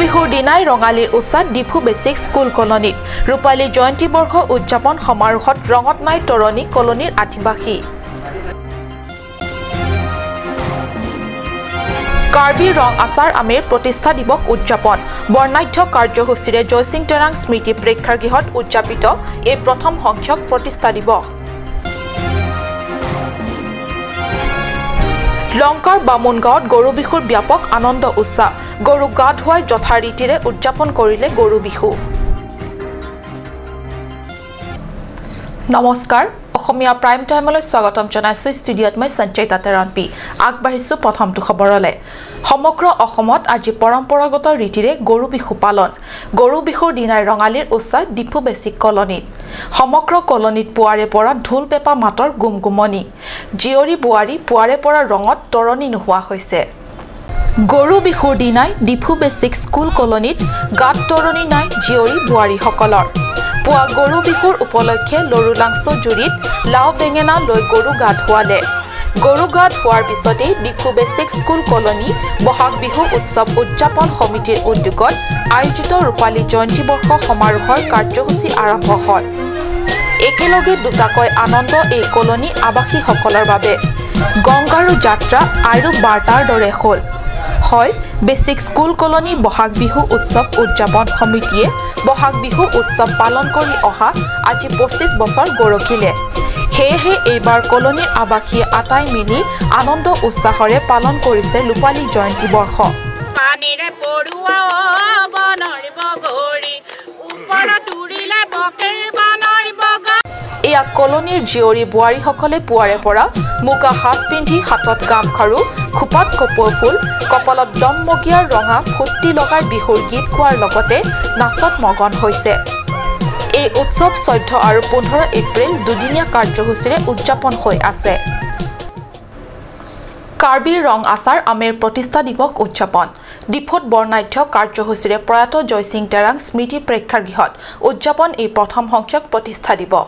বিহুৰ দিনাই ৰঙালীৰ উৎসাহ ডিফু বেচিক স্কুল কলনীত। ৰূপালী জয়ন্তী বৰ্ষ উদযাপন সমাৰোহত ৰঙত নাই তৰণী কলনীৰ আদিবাসী। কাৰ্বি ৰং আচাৰ আমেৰ প্ৰতিষ্ঠা দিৱস উদযাপন। বৰ্ণাঢ্য কাৰ্যসূচীৰে জয়সিং তেৰাং স্মৃতি প্ৰেক্ষাগৃহত উদযাপিত এই প্ৰথম সংখ্যক প্ৰতিষ্ঠা দিৱস। লংকাৰ বামুণগাঁৱত গৰু বিহুৰ ব্যাপক আনন্দ উৎসাহ। গৰুক গা ধুৱাই যথাৰীতিৰে উদযাপন কৰিলে গৰু বিহু। নমস্কাৰ, অসমীয়া প্ৰাইম টাইমলৈ স্বাগতম জনাইছোঁ। ষ্টুডিঅ'ত মই সঞ্চয়িতা তেৰণপি। আগবাঢ়িছোঁ প্ৰথমটো খবৰলৈ। সমগ্ৰ অসমত আজি পৰম্পৰাগত ৰীতিৰে গৰু বিহু পালন। গৰু বিহুৰ দিনাই ৰঙালীৰ উৎসাহ ডিফু বেচিক কলনীত। সমগ্ৰ কলনীত পুৱাৰে পৰা ঢোল পেঁপা মাতৰ গুমগুমনি। জীয়ৰী বোৱাৰী পুৱাৰে পৰা ৰঙত তৰণি নোহোৱা হৈছে। গৰু বিহুৰ দিনাই ডিফু বেচিক স্কুল কলনীত গাত তৰণি নাই জীয়ৰী বোৱাৰীসকলৰ। পুৱা গৰু বিহুৰ উপলক্ষে লৰুলাংছ জুৰিত লাও বেঙেনা লৈ গৰু গা ধুৱালে। গৰু গা ধোৱাৰ পিছতেই Diphu basic school colony Bohag Bihu উৎসৱ উদযাপন সমিতিৰ উদ্যোগত আয়োজিত ৰূপালী জয়ন্তী বৰ্ষ সমাৰোহৰ কাৰ্যসূচী আৰম্ভ হয়। একেলগে দুটাকৈ আনন্দ এই কলনী আৱাসীসকলৰ বাবে। গংগাৰো যাত্ৰা আৰু বাৰ্তাৰ দৰে হ'ল। হয়, basic school colony Bohag Bihu উৎসৱ উদযাপন সমিতিয়ে বহাগ বিহু উৎসৱ পালন কৰি অহা আজি 25 বছৰ গৰকিলে। সেয়েহে এইবাৰ কলনীৰ আৱাসীয়ে আটাই মিলি আনন্দ উৎসাহৰে পালন কৰিছে ৰূপালী জয়ন্তী বৰ্ষ। এয়া কলনীৰ জীয়ৰী বোৱাৰীসকলে পুৱাৰে পৰা মুগা সাজ পিন্ধি হাতত গামখাৰু, খোপাত কপৌ ফুল, কপালত দমমগীয়া ৰঙা ফুৰ্তি লগাই বিহুৰ গীত গোৱাৰ লগতে নাচত মগন হৈছে। এই উৎসৱ 14 আৰু 15 এপ্ৰিল দুদিনীয়া কাৰ্যসূচীৰে উদযাপন হৈ আছে। কাৰ্বি ৰং আচাৰ আমেৰ প্ৰতিষ্ঠা দিৱস উদযাপন। ডিফুত বৰ্ণাঢ্য কাৰ্যসূচীৰে প্ৰয়াত জয়সিং তেৰাং স্মৃতি প্ৰেক্ষাগৃহত উদযাপন এই প্ৰথম সংখ্যক প্ৰতিষ্ঠা দিৱস।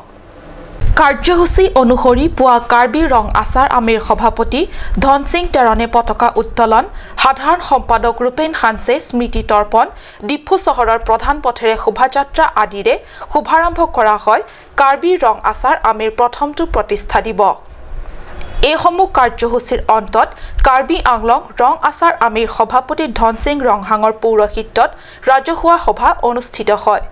কাৰ্যসূচী অনুসৰি পুৱা কাৰ্বি ৰং আচাৰ আমিৰ সভাপতি ধনসিং তেৰণে পতাকা উত্তোলন, সাধাৰণ সম্পাদক ৰূপেন হানছে স্মৃতি তৰ্পণ, ডিফু চহৰৰ প্ৰধান পথেৰে শোভাযাত্ৰা আদিৰে শুভাৰম্ভ কৰা হয় কাৰ্বি ৰং আচাৰ আমিৰ প্ৰথমটো প্ৰতিষ্ঠা দিৱস। এইসমূহ কাৰ্যসূচীৰ অন্তত কাৰ্বি আংলং ৰং আচাৰ আমিৰ সভাপতি ধনসিং ৰংহাঙৰ পৌৰোহিত্যত ৰাজহুৱা সভা অনুষ্ঠিত হয়।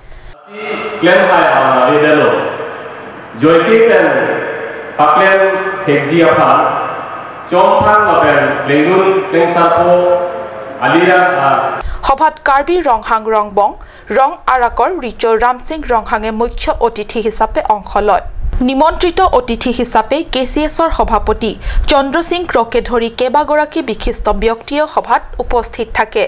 সভাত কাৰ্বি ৰংহাং ৰংবং ৰং আৰাকৰ ৰিচৰ ৰামসিং ৰংহাঙে মুখ্য অতিথি হিচাপে অংশ লয়। নিমন্ত্ৰিত অতিথি হিচাপে কে চি এছৰ সভাপতি চন্দ্ৰসিং ক্ৰকে ধৰি কেইবাগৰাকী বিশিষ্ট ব্যক্তিয়ে সভাত উপস্থিত থাকে।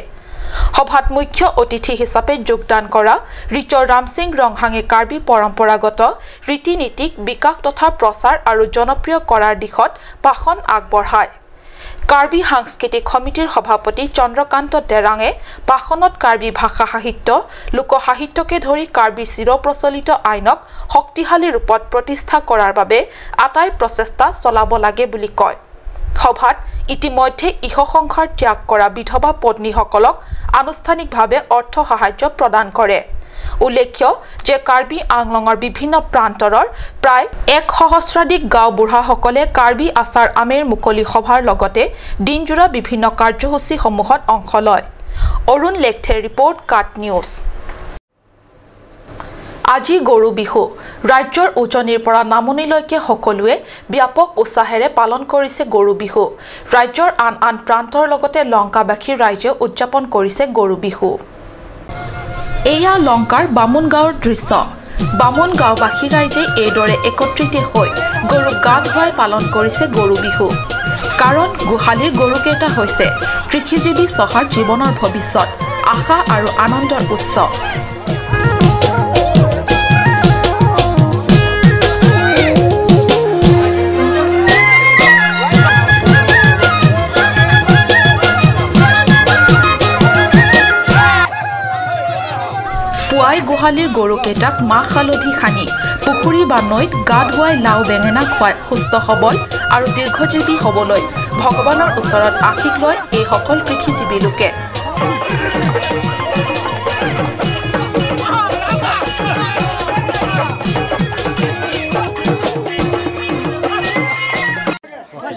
সভাত মুখ্য অতিথি হিচাপে যোগদান কৰা ৰিচৰ ৰামসিং ৰংহাঙে কাৰ্বি পৰম্পৰাগত ৰীতি নীতিক বিকাশ তথা প্ৰচাৰ আৰু জনপ্ৰিয় কৰাৰ দিশত ভাষণ আগবঢ়ায়। কাৰ্বি সাংস্কৃতিক সমিতিৰ সভাপতি চন্দ্ৰকান্ত তেৰাঙে ভাষণত কাৰ্বি ভাষা সাহিত্য, লোকসাহিত্যকে ধৰি কাৰ্বি চিৰপ্ৰচলিত আইনক শক্তিশালী ৰূপত প্ৰতিষ্ঠা কৰাৰ বাবে আটাই প্ৰচেষ্টা চলাব লাগে বুলি কয়। সভাত ইতিমধ্যে ইহসংসাৰ ত্যাগ কৰা বিধৱা পত্নীসকলক আনুষ্ঠানিকভাৱে অৰ্থ সাহায্য প্ৰদান কৰে। উল্লেখ্য যে কাৰ্বি আংলঙৰ বিভিন্ন প্ৰান্তৰৰ প্ৰায় 1 সহস্ৰাধিক গাঁওবুঢ়াসকলে কাৰ্বি আচাৰ আমেৰ মুকলি সভাৰ লগতে দিনজোৰা বিভিন্ন কাৰ্যসূচীসমূহত অংশ লয়। অৰুণ লেখথেৰ ৰিপৰ্ট, কাট নিউজ। আজি গৰু বিহু। ৰাজ্যৰ উজনিৰ পৰা নামনিলৈকে সকলোৱে ব্যাপক উৎসাহেৰে পালন কৰিছে গৰু বিহু। ৰাজ্যৰ আন আন প্ৰান্তৰ লগতে লংকাবাসী ৰাইজে উদযাপন কৰিছে গৰু বিহু। এয়া লংকাৰ বামুণ গাঁৱৰ দৃশ্য। বামুণ গাঁওবাসী ৰাইজে এইদৰে একত্ৰিত হৈ গৰুক গা ধুৱাই পালন কৰিছে গৰু বিহু। কাৰণ গোহালিৰ গৰুকেইটা হৈছে কৃষিজীৱী চহা জীৱনৰ ভৱিষ্যত, আশা আৰু আনন্দৰ উৎস। পুৱাই গোহালিৰ গৰুকেইটাক মাহ হালধি সানি পুখুৰী বা নৈত গা ধুৱাই লাও বেঙেনা খুৱাই সুস্থ সবল আৰু দীৰ্ঘজীৱী হ'বলৈ ভগৱানৰ ওচৰত আশীষ লয় এইসকল কৃষিজীৱী লোকে।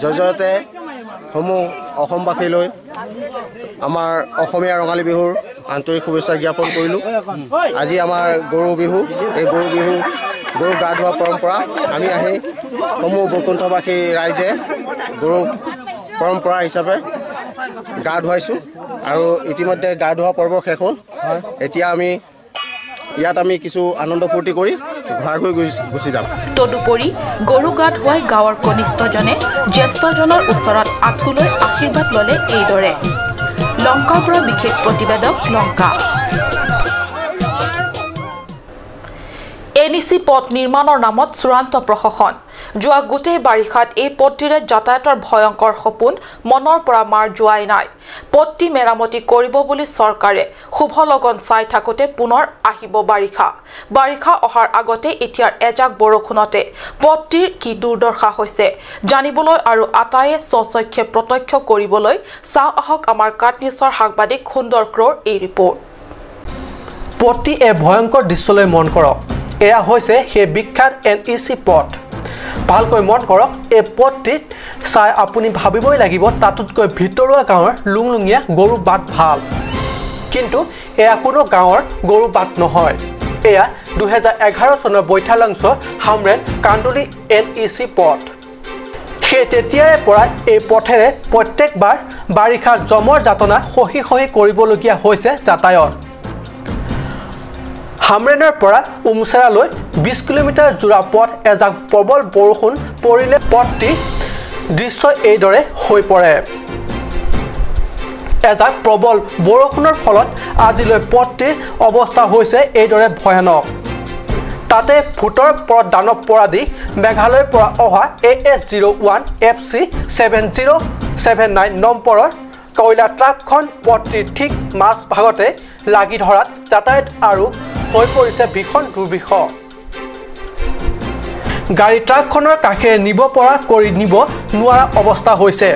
জয়জয়তে সমূহ অসমবাসীলৈ আমাৰ অসমীয়া ৰঙালী বিহুৰ আন্তৰিক শুভেচ্ছা জ্ঞাপন কৰিলোঁ। আজি আমাৰ গৰু বিহু, এই গৰু বিহু গৰু গা ধোৱা পৰম্পৰা আমি আহি সমূহ বৈকুণ্ঠবাসী ৰাইজে গৰু পৰম্পৰা হিচাপে গা ধুৱাইছোঁ আৰু ইতিমধ্যে গা ধোৱা পৰ্ব শেষ হ'ল। এতিয়া আমি ইয়াত আমি কিছু আনন্দ ফূৰ্তি কৰি ঘৰাঘৰি গুচি যাম। তদুপৰি গৰু গা ধুৱাই গাঁৱৰ কনিষ্ঠজনে জ্যেষ্ঠজনৰ ওচৰত আঁঠু লৈ আশীৰ্বাদ ল'লে এইদৰে। লংকাৰ পৰা বিশেষ প্ৰতিবেদক, লংকা। এন ই চি পথ নিৰ্মাণৰ নামত চূড়ান্ত প্ৰশাসন। যোৱা গোটেই বাৰিষাত এই পথটিৰে যাতায়াতৰ ভয়ংকৰ সপোন মনৰ পৰা মাৰ যোৱাই নাই। পথটি মেৰামতি কৰিব বুলি চৰকাৰে শুভ লগন চাই থাকোঁতে পুনৰ আহিব বাৰিষা। বাৰিষা অহাৰ আগতে এতিয়াৰ এজাক বৰষুণতে পথটিৰ কি দুৰ্দশা হৈছে জানিবলৈ আৰু আটাইয়ে স্বচক্ষে প্ৰত্যক্ষ কৰিবলৈ চাওঁ আহক আমাৰ কাট নিউজৰ সাংবাদিক সুন্দৰ ক্ৰ'ৰ এই ৰিপৰ্ট। পথটি এই ভয়ংকৰ দৃশ্যলৈ মন কৰক। এয়া হৈছে সেই বিখ্যাত এন ই চি পথ। ভালকৈ মন কৰক, এই পথটিত চাই আপুনি ভাবিবই লাগিব তাতোতকৈ ভিতৰুৱা গাঁৱৰ লুংলুঙীয়া গৰু বাট ভাল। কিন্তু এয়া কোনো গাঁৱৰ গৰু বাট নহয়। এয়া 2011 চনৰ Baithalangso Hamren Kanduli N E C পথ। সেই তেতিয়াৰে পৰা এই পথেৰে প্ৰত্যেকবাৰ বাৰিষা জমৰ যাতনা সহি সহি কৰিবলগীয়া হৈছে যাতায়াত। হামৰেনৰ পৰা উমচেৰালৈ 20 কিলোমিটাৰ জোৰা পথ এজাক প্ৰবল বৰষুণ পৰিলে পথটি দৃশ্য এইদৰে হৈ পৰে। এজাক প্ৰবল বৰষুণৰ ফলত আজিলৈ পথটিৰ অৱস্থা হৈছে এইদৰে ভয়ানক। তাতে ভূতৰ পৰত দানৱ পৰা দি মেঘালয়ৰ পৰা অহা AS 01 FC 7079 নম্বৰৰ কয়লা ট্ৰাকখন পথটিৰ ঠিক মাজভাগতে লাগি ধৰাত যাতায়াত আৰু হৈ পৰিছে ভীষণ দুৰ্বিষহ। গাড়ী ট্ৰাকখনৰ কাষেৰে নিব পৰা কৰি নিব নোৱাৰা অৱস্থা হৈছে।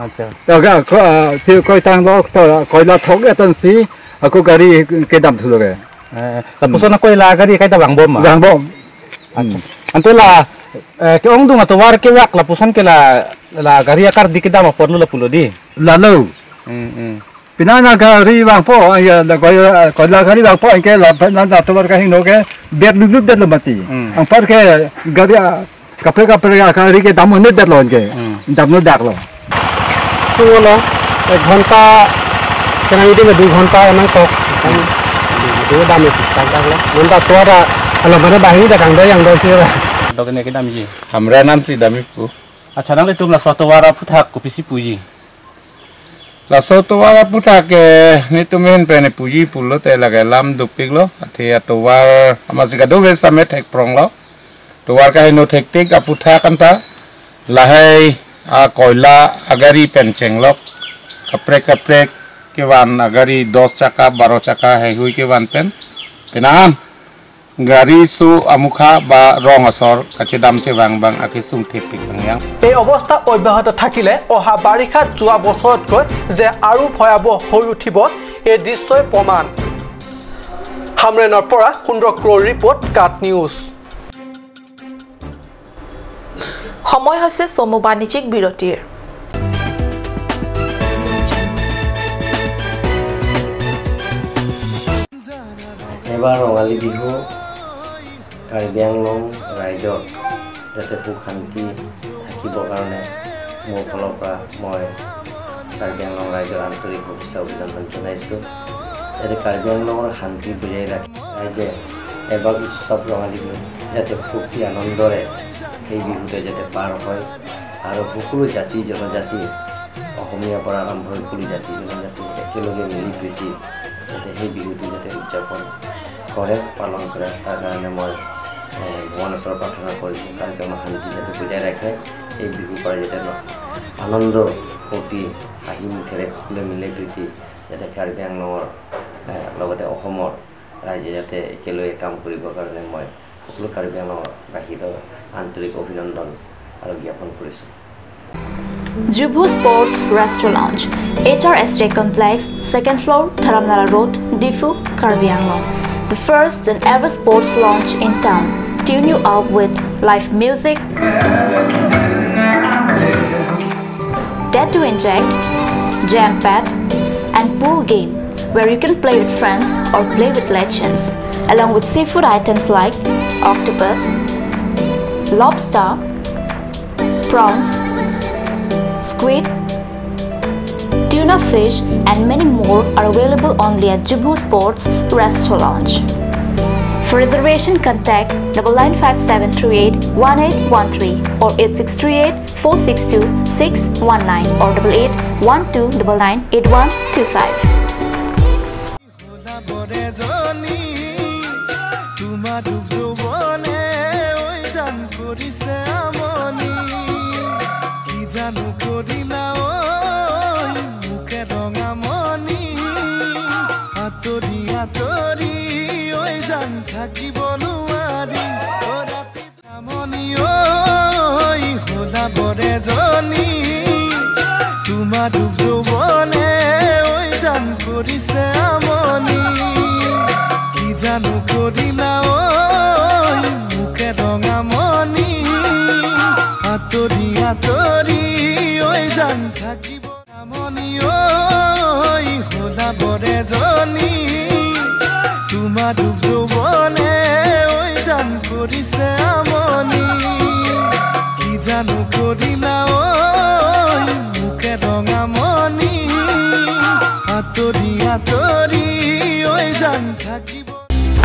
আচ্ছা কই tang lo koila thok etan si aku gari ke dam thulo ge tapos na koila gari kai ta bang bom bang bom আচ্ছা ante la ke ong dung to war ke wak la pusan ke la la gari akar di ke dam porlu la pulo di la lo pinana gari bang po ya la koila gari bang po ke la na to war ka hing no ke det lu det lo mati ang par ke gari kapre kapre gari ke dam ne det lo ke dam no dak lo হলো 1 ঘন্টা কেন 2 ঘন্টা এমন কক দাম ঘন্টা তোরা মানে বাহিনী দেখাং हमरा नाम श्री दामीपु। আচ্ছা নালে তোমরা সতওয়ারা ফুথাক কুপিসি পুজি la sotowara puta ke ni tumen pene puji pulo te la lam dupik lo athia towar amasika do ves tame thek prong lo towar ka no thek tik aputha kanta lahai a koila agari pencheng lo kapre kapre ke wan agari 10 chaka 12 chaka hai hui ke wan pen penan গাড়ি সু আমুখা বা রং আসর কাছে দামছে বাং বাং আকে সুং থেক পিক বাং। এই অৱস্থা অব্যাহত থাকিলে অহা বাৰিষাত যোৱা বছৰতকৈ যে আৰু ভয়াৱহ হৈ উঠিব এই দৃশ্যই প্ৰমাণ। হামৰেনৰ পৰা সুন্দৰ ক্ৰ'ৰ ৰিপৰ্ট, কাট নিউজ। সময় হৈছে চমু বাণিজ্যিক বিৰতিৰ। এবাৰ ৰঙালী বিহু কাৰ্বি আংলং ৰাইজৰ যাতে সুখ শান্তি থাকিবৰ কাৰণে মোৰ ফালৰ পৰা মই কাৰ্বি আংলং ৰাইজৰ আন্তৰিক শুভেচ্ছা অভিনন্দন জনাইছোঁ। যাতে কাৰ্বি আংলঙৰ শান্তি বজাই ৰাখি ৰাইজে এবাৰ উৎসৱ ৰঙালী বিহু যাতে ফূৰ্তি আনন্দৰে সেই বিহুতে যাতে পাৰ হয় আৰু সকলো জাতি জনজাতি অসমীয়াৰ পৰা আৰম্ভ হৈ সকলো জাতি জনজাতি একেলগে মিলি প্ৰীতি যাতে সেই বিহুটো যাতে উদযাপন কৰে পালন কৰে তাৰ কাৰণে মই ভগৱানৰ ওচৰত প্ৰাৰ্থনা কৰিছোঁ। কাৰ্বি আংলং শান্তি যাতে বজাই ৰাখে এই বিহুৰ পৰা যাতে আনন্দ ফূৰ্তি হাঁহি মুখেৰে সকলোৱে মিলি প্ৰীতি যাতে কাৰ্বি আংলঙৰ লগতে অসমৰ ৰাইজে যাতে একেলগে কাম কৰিবৰ কাৰণে মই সকলো কাৰ্বি আংলঙৰবাসীলৈ আন্তৰিক অভিনন্দন আৰু জ্ঞাপন কৰিছোঁ। Jubu Sports Restaurant Lounge, HRSJ Complex, 2nd floor, Dharamnala Road, Diphu, Karbi Anglong. The first and ever sports lounge in town. Tune you up with live music, tattoo inject, jam pad, and pool game where you can play with friends or play with legends, along with seafood items like octopus, lobster, prawns, squid, tuna fish, and many more are available only at Jubu Sports Resto Lounge. For reservation, contact 9957381813 or 8638462619 or 8812998125.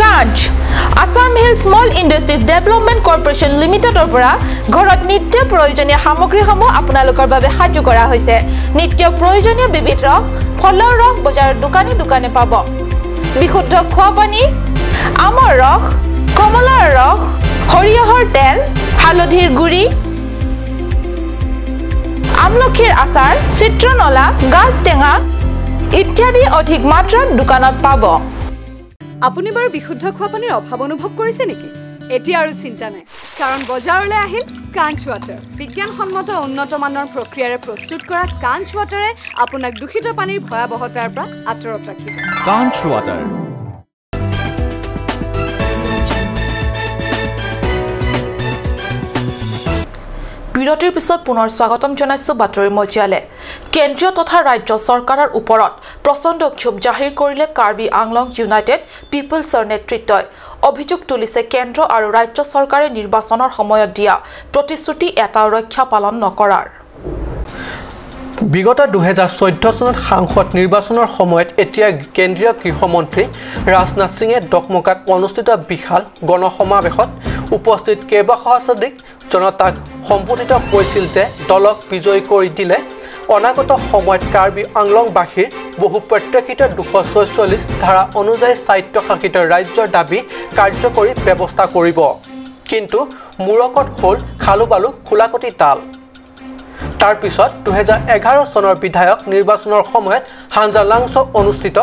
Kanch Assam Hill Small Industries Development Corporation লিমিটেডৰ পৰা ঘৰত নিত্য প্ৰয়োজনীয় সামগ্ৰীসমূহ আপোনালোকৰ বাবে সাজু কৰা হৈছে। নিত্য প্ৰয়োজনীয় বিবিধ ৰস, ফলৰ ৰস বজাৰৰ দোকানে দোকানে পাব। বিশুদ্ধ খোৱা পানী, আমৰ ৰস, কমলাৰ ৰস, সৰিয়হৰ তেল, হালধিৰ গুড়ি, আমলখিৰ আচাৰ, চিত্ৰনলা, গাজ টেঙা ইত্যাদি অধিক মাত্ৰাত দোকানত পাব। আপুনি বাৰু বিশুদ্ধ খোৱা পানীৰ অভাৱ অনুভৱ কৰিছে নেকি? এতিয়া আৰু চিন্তা নাই, কাৰণ বজাৰলৈ আহিল কাঞ্চ ৱাটাৰ। বিজ্ঞানসন্মত উন্নত মানৰ প্ৰক্ৰিয়াৰে প্ৰস্তুত কৰা কাঞ্চ ৱাটাৰে আপোনাক দূষিত পানীৰ ভয়াৱহতাৰ পৰা আঁতৰত ৰাখিব। কাঞ্চ ৱাটাৰ। বিৰতিৰ পিছত পুনৰ স্বাগতম জনাইছো বাতৰি মজিয়ালে। কেন্দ্ৰীয় তথা ৰাজ্য চৰকাৰৰ ওপৰত প্ৰচণ্ড ক্ষোভ জাহিৰ কৰিলে কাৰ্বি আংলং ইউনাইটেড পিপলছৰ নেতৃত্বই। অভিযোগ তুলিছে কেন্দ্ৰ আৰু ৰাজ্য চৰকাৰে নিৰ্বাচনৰ সময়ত দিয়া প্ৰতিশ্ৰুতি এটাও ৰক্ষা পালন নকৰাৰ। বিগত 2014 চনত সাংসদ নিৰ্বাচনৰ সময়ত এতিয়া কেন্দ্ৰীয় গৃহমন্ত্ৰী ৰাজনাথ সিঙে ডকমকাত অনুষ্ঠিত বিশাল গণসমাৱেশত উপস্থিত কেইবা সহস্ৰাধিক জনতাক সম্বোধিত কৈছিল যে দলক বিজয়ী কৰি দিলে অনাগত সময়ত কাৰ্বি আংলংবাসীৰ বহু প্ৰত্যাশিত 246 ধাৰা অনুযায়ী স্বায়ত্তশাসিত ৰাজ্যৰ দাবী কাৰ্যকৰী ব্যৱস্থা কৰিব। কিন্তু মূৰকত হ'ল খালুবালু খোলাকটি তাল। তাৰ পিছত 2011 চনৰ বিধায়ক নিৰ্বাচনৰ সময়ত হাঞ্জালাংছ অনুষ্ঠিত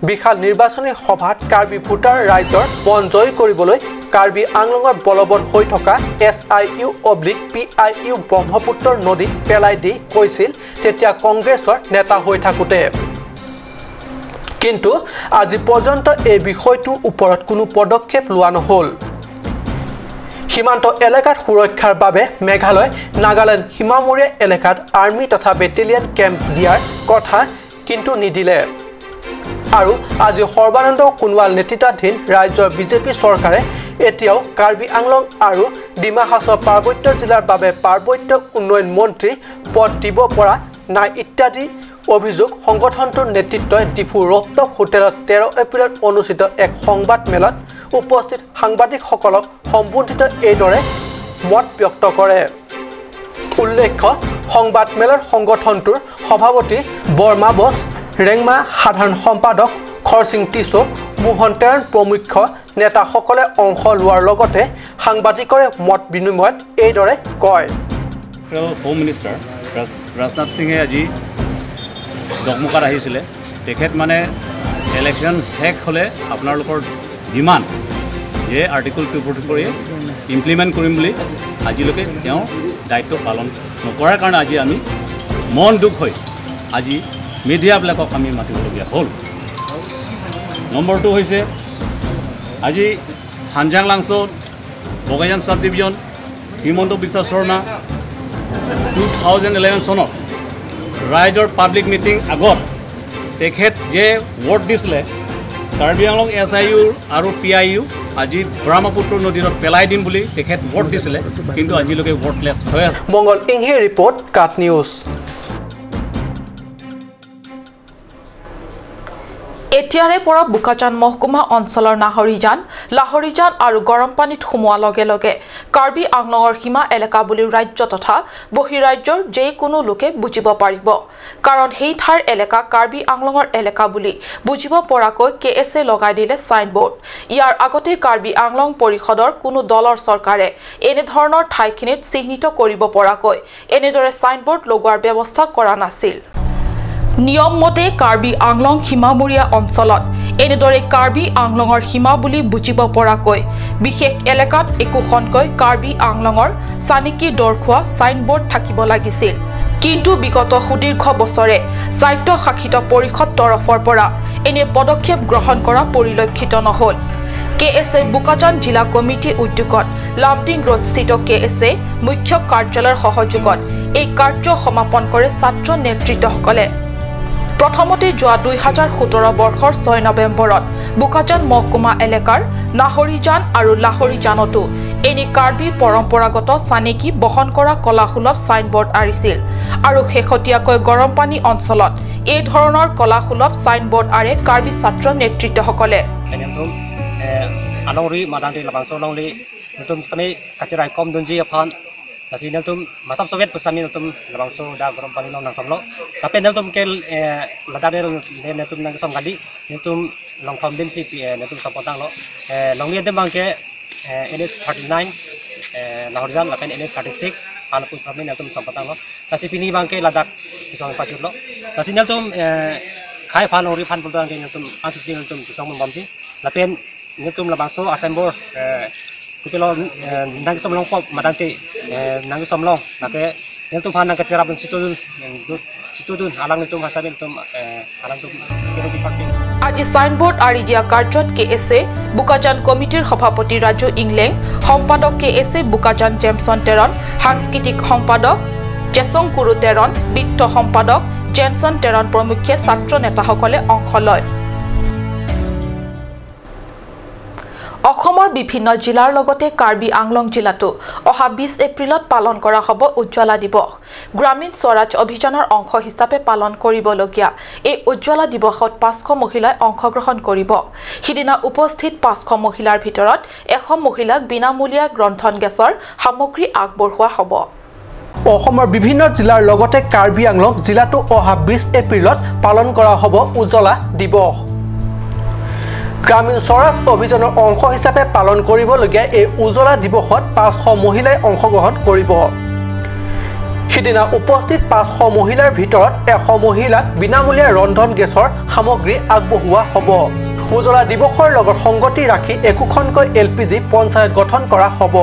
বিশাল নিৰ্বাচনী সভাত কাৰ্বি ভোটাৰ ৰাইজৰ মন জয় কৰিবলৈ কাৰ্বি আংলঙৰ বলবৎ হৈ থকা SIU/PIU ব্ৰহ্মপুত্ৰৰ নদীত পেলাই দি কৈছিল তেতিয়া কংগ্ৰেছৰ নেতা হৈ থাকোঁতে। কিন্তু আজি পৰ্যন্ত এই বিষয়টোৰ ওপৰত কোনো পদক্ষেপ লোৱা নহ'ল। সীমান্ত এলেকাত সুৰক্ষাৰ বাবে মেঘালয় নাগালেণ্ড সীমামূৰীয়া এলেকাত আৰ্মি তথা বেটেলিয়ন কেম্প দিয়াৰ কথা কিন্তু নিদিলে। আৰু আজি সৰ্বানন্দ সোণোৱাল নেতৃত্বাধীন ৰাজ্যৰ বিজেপি চৰকাৰে এতিয়াও কাৰ্বি আংলং আৰু ডিমা হাছাও পাৰ্বত্য জিলাৰ বাবে পাৰ্বত্য উন্নয়ন মন্ত্ৰী পদ দিব পৰা নাই ইত্যাদি অভিযোগ সংগঠনটোৰ নেতৃত্বই ডিফু ৰফটপ হোটেলত 13 এপ্ৰিলত অনুষ্ঠিত এক সংবাদ মেলত উপস্থিত সাংবাদিকসকলক সম্বোধিত এইদৰে মত ব্যক্ত কৰে। উল্লেখ্য, সংবাদ মেলত সংগঠনটোৰ সভাপতি বৰ্মা বছ, ৰেংমা সাধাৰণ সম্পাদক খৰসিং টিছো, মোহন তেৰণ প্ৰমুখ্য নেতাসকলে অংশ লোৱাৰ লগতে সাংবাদিকৰে মত বিনিময়ত এইদৰে কয়। Home Minister ৰাজনাথ সিঙে আজি দকমুকাত আহিছিলে। তেখেত মানে ইলেকশ্যন শেষ হ'লে আপোনালোকৰ ডিমাণ্ড যে আৰ্টিকল 244 ইমপ্লিমেণ্ট কৰিম বুলি আজিলৈকে তেওঁ দায়িত্ব পালন নকৰাৰ কাৰণে আজি আমি মন দুখ হৈ আজি মিডিয়াবিলাকক আমি মাতিবলগীয়া হ'ল। নম্বৰটো হৈছে আজি হানজাং লাংচত বগাইজান চাব ডিভিজন হিমন্ত বিশ্ব শৰ্মা 2011 চনত ৰাইজৰ পাব্লিক মিটিং আগত তেখেত যে ভোট দিছিলে Karbi Anglong S I U আৰু পি I U আজি ব্ৰহ্মপুত্ৰ নদীত পেলাই দিম বুলি তেখেত ভোট দিছিলে, কিন্তু আজিলৈকে ভোটলেছ হৈ আছে। মংগল ইংহি ৰিপৰ্ট, কাট নিউজ। এতিয়াৰে পৰা বোকাজান মহকুমা অঞ্চলৰ নাহৰিজান, লাহৰিজান আৰু গৰমপানীত সোমোৱাৰ লগে লগে কাৰ্বি আংলঙৰ সীমা এলেকা বুলি ৰাজ্য তথা বহিৰাজ্যৰ যিকোনো লোকে বুজিব পাৰিব। কাৰণ সেই ঠাইৰ এলেকা কাৰ্বি আংলঙৰ এলেকা বুলি বুজিব পৰাকৈ কে এছ এ লগাই দিলে চাইনবোৰ্ড। ইয়াৰ আগতে কাৰ্বি আংলং পৰিষদৰ কোনো দলৰ চৰকাৰে এনেধৰণৰ ঠাইখিনিত চিহ্নিত কৰিব পৰাকৈ এনেদৰে চাইনবোৰ্ড লগোৱাৰ ব্যৱস্থা কৰা নাছিল। নিয়মমতে কাৰ্বি আংলং সীমামূৰীয়া অঞ্চলত এনেদৰে কাৰ্বি আংলঙৰ সীমা বুলি বুজিব পৰাকৈ বিশেষ এলেকাত একোখনকৈ কাৰ্বি আংলঙৰ চানেকি দৰ্শোৱা চাইনবোৰ্ড থাকিব লাগিছিল। কিন্তু বিগত সুদীৰ্ঘ বছৰে স্বায়ত্তশাসিত পৰিষদ তৰফৰ পৰা এনে পদক্ষেপ গ্ৰহণ কৰা পৰিলক্ষিত নহ'ল। কে এছ এ বোকাজান জিলা কমিটিৰ উদ্যোগত লামডিং ৰোডস্থিত কে এছ এ মুখ্য কাৰ্যালয়ৰ সহযোগত এই কাৰ্য সমাপন কৰে ছাত্ৰ নেতৃত্বসকলে। প্ৰথমতে যোৱা 2017 বৰ্ষৰ 6 নৱেম্বৰত বোকাজান মহকুমা এলেকাৰ নাহৰিজান আৰু লাহৰিজানতো এনে কাৰ্বি পৰম্পৰাগত চানেকি বহন কৰা কলাসুলভ চাইনবোৰ্ড আঁৰিছিল আৰু শেহতীয়াকৈ গৰমপানী অঞ্চলত এই ধৰণৰ কলাসুলভ চাইনবোৰ্ড আঁৰে কাৰ্বি ছাত্ৰ নেতৃত্বসকলে। Nasi neltum masam Soviet pustami neltum labangso da gorom pani long nang somlo tapi neltum ke ladar neltum nang som gadi neltum long thom dim si neltum sapotang lo long ni dem bang ke NS 39 Lahorjan lapen NS 36 an pustami neltum sapotang lo nasi pini bang ke ladak kisong pajur lo nasi neltum khai phan ori phan pultang ke neltum asusi neltum kisong bam si lapen neltum labangso assemble kupilo nang somlong pop madangte nang somlong nake nel tum phan nang kachera bun situdun alang tum hasabil tum alang tum kerobi party। আজি signboard আঁৰি দিয়া কাৰ্যত কে S এ বোকাজান কমিটিৰ সভাপতি ৰাজু ইংলেং, সম্পাদক K S A Bokajan Jameson Teron, সাংস্কৃতিক সম্পাদক জেচং কুৰু টেৰন, বিত্ত সম্পাদক জেমছন টেৰন প্ৰমুখ্যে ছাত্ৰ নেতাসকলে অংশ লয়। অসমৰ বিভিন্ন জিলাৰ লগতে কাৰ্বি আংলং জিলাতো অহা 20 এপ্ৰিলত পালন কৰা হ'ব উজ্জ্বলা দিৱস। গ্ৰামীণ স্বৰাজ অভিযানৰ অংশ হিচাপে পালন কৰিবলগীয়া এই উজ্জ্বলা দিৱসত 500 মহিলাই অংশগ্ৰহণ কৰিব। সিদিনা উপস্থিত 500 মহিলাৰ ভিতৰত 100 মহিলাক বিনামূলীয়া ৰন্ধন গেছৰ সামগ্ৰী আগবঢ়োৱা হ'ব। অসমৰ বিভিন্ন জিলাৰ লগতে কাৰ্বি আংলং জিলাতো অহা 20 এপ্ৰিলত পালন কৰা হ'ব উজ্জ্বলা দিৱস। গ্ৰামীণ স্বৰাজ অভিযানৰ অংশ হিচাপে পালন কৰিবলগীয়া এই উজ্জ্বলা দিৱসত 500 মহিলাই অংশগ্ৰহণ কৰিব। সিদিনা উপস্থিত 500 মহিলাৰ ভিতৰত 100 মহিলাক বিনামূলীয়া ৰন্ধন গেছৰ সামগ্ৰী আগবঢ়োৱা হ'ব। উজ্জ্বলা দিৱসৰ লগত সংগতি ৰাখি একোখনকৈ এল পি জি পঞ্চায়ত গঠন কৰা হ'ব।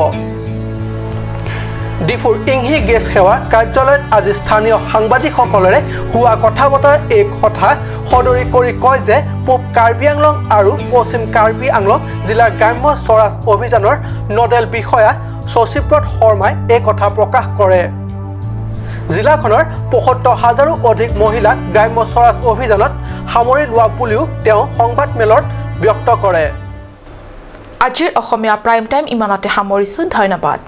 ডিফুৰ ইংহি গেছ সেৱা কাৰ্যালয়ত আজি স্থানীয় সাংবাদিকসকলেৰে হোৱা কথা বতৰাৰ এই কথা সদৰি কৰি কয় যে পূব কাৰ্বি আংলং আৰু পশ্চিম কাৰ্বি আংলং জিলাৰ গ্ৰাম্য স্বৰাজ অভিযানৰ নডেল বিষয়া শশীব্ৰত শৰ্মাই এই কথা প্ৰকাশ কৰে। জিলাখনৰ ৭৫ হাজাৰো অধিক মহিলাক গ্ৰাম্য স্বৰাজ অভিযানত সামৰি লোৱা বুলিও তেওঁ সংবাদমেলত ব্যক্ত কৰে। আজিৰ অসমীয়া প্ৰাইম টাইম ইমানতে সামৰিছোঁ। ধন্যবাদ।